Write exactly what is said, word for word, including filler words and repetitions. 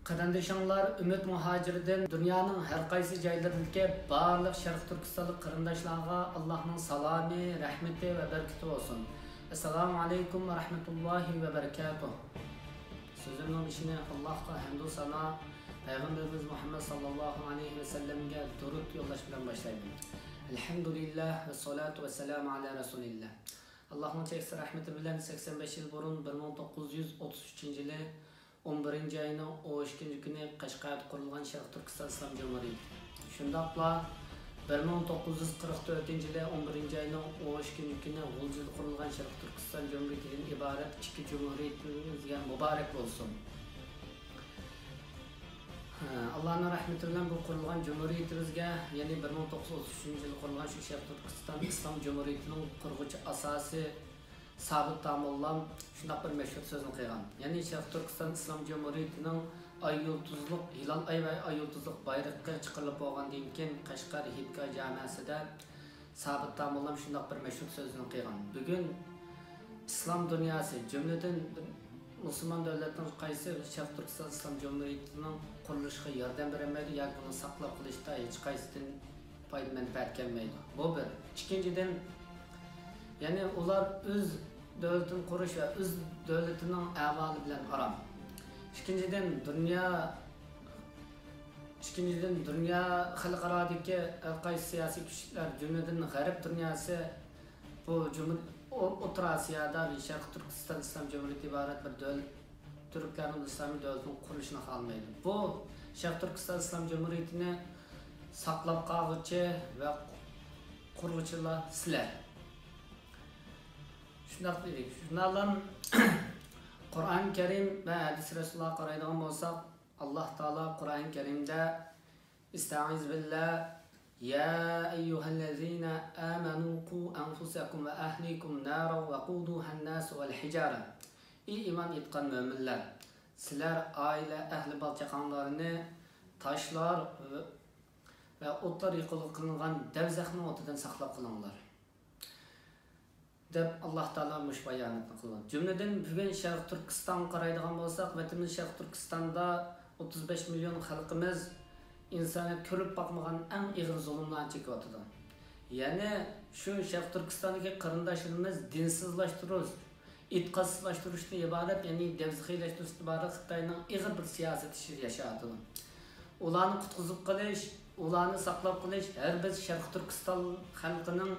قېرىندىشىڭلار ئۈمىد مۇھاجىردىن دۇنيانىڭ ھەر قايسى جايلىرىدىكى بارلىق شەرقىي تۈركىستانلىق قېرىنداشلارغا ئاللاھنىڭ سالامى، رەھمىتى ۋە بەرىكىتى بولسۇن. ئەسسالامۇ ئەلەيكۇم ۋە رەھمەتۇللاھى ۋە بەرىكاتۇھ. سۆزۈمنىڭ بېشىنى ئاللاھقا ھەمدۇ سانا، پەيغەمبىرىمىز مۇھەممەد ساللاللاھۇ ئەلەيھى ۋەسەللەمگە دۇرۇت يوللاش بىلەن باشلايمەن. ئەلھەمدۇلىللاھ ۋەسسالاتۇ ۋەسسالامۇ ئەلا رەسۇلىللاھ. ئاللاھنىڭ چەكسىز رەھمىتى بىلەن سەكسەن بەش يىل بۇرۇن، بىر مىڭ توققۇز يۈز ئوتتۇز ئۈچىنچى يىلى ئون بىرىنچى ئاينىڭ ئون ئىككىنچى كۈنى قەشقەردە قۇرۇلغان شەرقىي تۈركىستان ئىسلام جۇمھۇرىيىتى. شۇنداقلا بىر مىڭ توققۇز يۈز قىرىق تۆتىنچى يىلى ئون بىرىنچى ئاينىڭ ئون ئىككىنچى كۈنى غۇلجىدا قۇرۇلغان شەرقىي تۈركىستان جۇمھۇرىيىتىدىن ئىبارەت ئىككى جۇمھۇرىيىتىمىزگە مۇبارەك بولسۇن. ئاللانىڭ رەھمىتى بىلەن بۇ قۇرۇلغان جۇمھۇرىيىتىمىزگە، يەنى بىر مىڭ توققۇز يۈز ئوتتۇز ئۈچىنچى يىلى قۇرۇلغان شۇ شەرقىي تۈركىستان ئىسلام جۇمھۇرىيىتىنىڭ قۇرغۇچى ئاساسى سابىت داموللام شۇنداق بىر مەشھۇر سۆزنى قىلغان. يەنى شەرقىي تۈركىستان ئىسلام جۇمھۇرىيىتىنىڭ ئاي يۇلتۇزلۇق، ھىلال ئاي ۋە ئاي يۇلتۇزلۇق بايرىقى چىقىرىلىپ بولغاندىن كېيىن، قەشقەر ھېيتگاھ جامەسىدە سابىت داموللام شۇنداق بىر مەشھۇر سۆزنى قىلغان. بۈگۈن ئىسلام دۇنياسى، جۈملىدىن مۇسۇلمان دۆلەتنىڭ قايسى شەرقىي تۈركىستان ئىسلام جۇمھۇرىيىتىنىڭ قۇرۇلۇشىغا ياردەم بېرەلمەيدۇ ياكى بۇنى ساقلاپ قېلىشتا ھېچقايسىدىن پايدا مەنپەئەت كەلمەيدۇ. بۇ بىر. ئىككىنچىدىن، يەنى ئۇلار ئۆز دۆلىتىنى قۇرۇش ۋە ئۆز دۆلىتىنىڭ ئەھۋالى بىلەن ئارام. ئىككىنچىدىن، دۇنيا، ئىككىنچىدىن، دۇنيا خەلقئارادىكى ھەر قايسى سىياسىي كۈچلەر، جۈملىدىن غەرب دۇنياسى بۇ جۇمھۇر-، ئو-، ئوتتۇرا ئاسىيادا شەرقىي تۈركىستان ئىسلام جۇمھۇرىيىتى ئىبارەت بىر دۆلەت، تۈركلەرنىڭ ئىسلامىي دۆلىتىنىڭ قۇرۇلۇشىنى خالىمايدۇ. بۇ شەرقىي تۈركىستان ئىسلام جۇمھۇرىيىتىنى ساقلاپ قالغۇچى ۋە قۇرغۇچىلار سىلەر. شۇنداق دېدۇق. شۇنداقلا قۇرئان كەرىم ۋە ھەدىس رەسۇللارغا قارايدىغان بولساق، ئاللاھ تائالا قۇرئان كەرىمدە، ئەستەئىزۇ بىللاھ، يا ئەييۇھەللەزىنە ئامەنۇ قۇ ئەنفۇسەكۇم ۋە ئەھلىكۇم نارا ۋەقۇدۇھەنناسۇ ۋەلھىجارە. ئى ئىمان ئېيتقان مۆمىنلەر، سىلەر ئائىلە ئەھلى بالا-چاقاڭلارنى تاشلار ۋە ئوتلار يېقىلغا قىلىنغان دەۋزەخنىڭ ئوتىدىن ساقلاپ قېلىڭلار، دەپ ئاللاھ تائالا مۇشۇ باياناتنى قىلغان. جۈملىدىن بۈگۈن شەرقىي تۈركىستانغا قارايدىغان بولساق، ۋەتىنىمىز شەرقىي تۈركىستاندا ئوتتۇز بەش مىليون خەلقىمىز ئىنسانىيەت كۆرۈپ باقمىغان ئەڭ ئېغىر زۇلۇملارنى چېكىۋاتىدۇ. يەنى شۇ شەرقىي تۈركىستاندىكى قېرىنداشلىرىمىز دىنسىزلاشتۇرۇش، ئېتىقادسىزلاشتۇرۇشتىن ئىبارەت، يەنى دەۋزىخىيلەشتۈرۈشتىن ئىبارەت خىتاينىڭ ئېغىر بىر سىياسىتى ئىچىدە ياشاۋاتىدۇ. ئۇلارنى قۇتقۇزۇپ قېلىش، ئۇلارنى ساقلاپ قېلىش ھەر بىر شەرقىي تۈركىستان خەلقىنىڭ